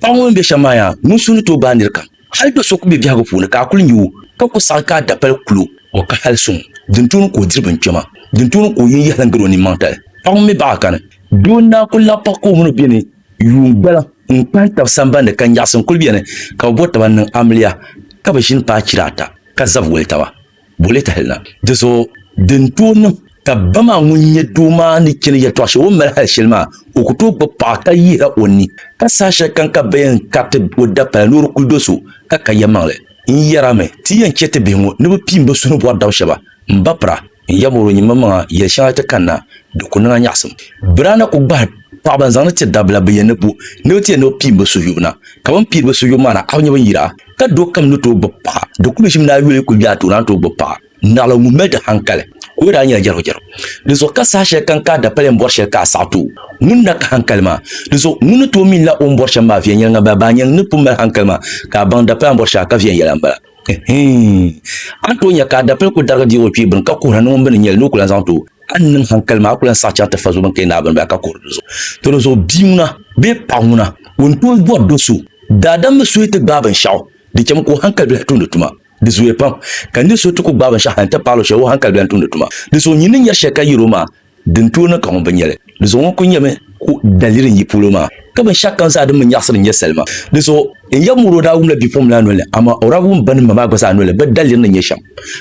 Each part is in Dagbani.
Paɣa ŋɔ mini bɛ shɛm maa yaa, ŋun suhu ni tooi gbaai nir kam. Hal do so ku be biɛhigu puuni ka a kul nya o, ka ku saɣi ka a dapali kul o, o ka hal suŋ. Din tooni ka o diri binkpɛma, din tooni ka o yi n-yɛhili n-gari o nimmaŋtali. Paɣ ŋun mi baɣa kani, doo n-daa kul labi paɣ ka o mini o beni yuun gbaliŋ n-kpahim tab sambani ni ka nyaɣisim kul beni ka bɛ bɔri taba n-niŋ amiliya ka bɛ ʒini paai chira ata ka zabi woli taba. Boli tahili na. Di zuɣu din tooi niŋ ka ba maa ŋun nyɛ doo maa ni chani yɛltɔɣa shɛli o ni mali hali shɛli maa, o ku tooi gbubi paɣa ka yihira o ni. Ka saha shɛli kam ka bɛ yɛn kariti o dapala ni o di kuli do so ka ka yɛlimaŋli. N yɛrami, ti yɛn chɛ ti bihi ŋɔ ni bɛ piim bɛ suhu ni bɔri dab shɛba. M ba pira, n yɛmɔro nyimmaŋmaŋa yɛl shɛŋa ti kanna, di ku niŋ a nyaɣisim. Bɛ daa na ku gbahi paɣiba n-zaŋ li tiri dabba la, bɛ yɛn ni bo ni bɛ ti yɛn ni bɛ piim bɛ suhuyubu na. Ka bɛ ni piiri bɛ suhuyubu maa na, a bi nya bɛ ni yir a. Ka doo kam ni tooi gbubi paɣa, di kuli ʒimi ni a yuli kuli be a tooni a ni tooi gbubi paɣa, naɣila ŋun mali di hankali, ka o daa nyɛla jɛrigu jɛrigu. Di zuɣu ka saha shɛli kam ka a dapali yɛn bɔri shɛli ka a saɣi ti o, ŋun na ka hankali maa. Di zuɣu ŋun ni tooi mi la o ni bɔri shɛm maa viɛnyɛliŋga m-bala, baa nyɛŋ ni pun mali hankali maa ka a baŋ dapali a ni bɔri shɛli ka viɛnyɛla m-bala. Ɛhɛin! A ni tooi nya ka a dapali kuli darigi deeg o kpee bini ka kuhira ni ŋun bi ni nyɛli ni o ku lan zaŋ ti o. A ni niŋ hankali maa, a ku lan saɣi chaŋ ti fa zo bini ka yi naai bini bala ka kuhiri di zuɣu. To di zuɣu bia ŋuna bee paɣa ŋuna ŋun tooi bɔri do so daadam mi suhi ti gbaai binshɛɣu, di chɛmi ka o hankali biɛla tumdi tuma. Di zooya pam ka nir so ti ku gbaai binshɛɣu hal nti paai luɣ shɛli o hankali biɛla tumdi tuma. Di zuɣu nyin ni nyari shɛli ka yɛr o maa, din tooi niŋ ka ŋun bi nya li. Di zuɣu ŋun kul nyami ka o daliri n-yi polo maa, ka binshɛɣukam zaa din bi nyaɣisiri n-nyɛ salima. Di zuɣu n yab muri o daa wumla bipuɣimbila noli, amaa o daa bi wum ba ni ma maa gba zaa noli bɛ daliri ni nyɛ shɛm.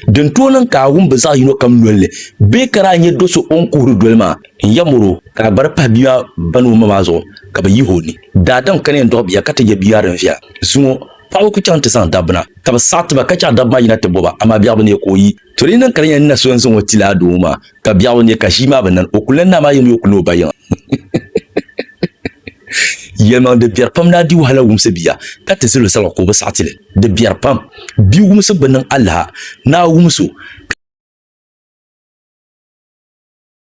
Din tooi niŋ ka a wum bɛ zaɣ yino kam noli ni bee ka daa nya do so o ni kuhiri doli maa, n yab muri o ka a gba di pahi bia maa ba ni o ma maa zuɣu ka bɛ yih o ni. Daadam kani yɛn dɔɣi bia ka ti nya bia din viɛla. Zuŋɔ, paɣiba ku chaŋ ti zaŋ dabba na ka bɛ saɣi ti ba ka chaɣ dabba maa yina ti bo ba, amaa biɛɣu bi neei ka o yi. To di niŋ ka di nyɛla ni na so n-zaŋ o ti lala doo ŋɔ maa, ka biɛɣu bi neei ka ʒii maa bi nani, o kuli lan naai maa yiŋ bee o kuli ni o ba yiŋa. Yɛlimaŋli di biɛri pam ni a di wahala wumsi bia ka ti zali o salima ka o bi saɣi ti li. Di biɛri pam. Bia wumsibu bi niŋ alaha ni a wums o.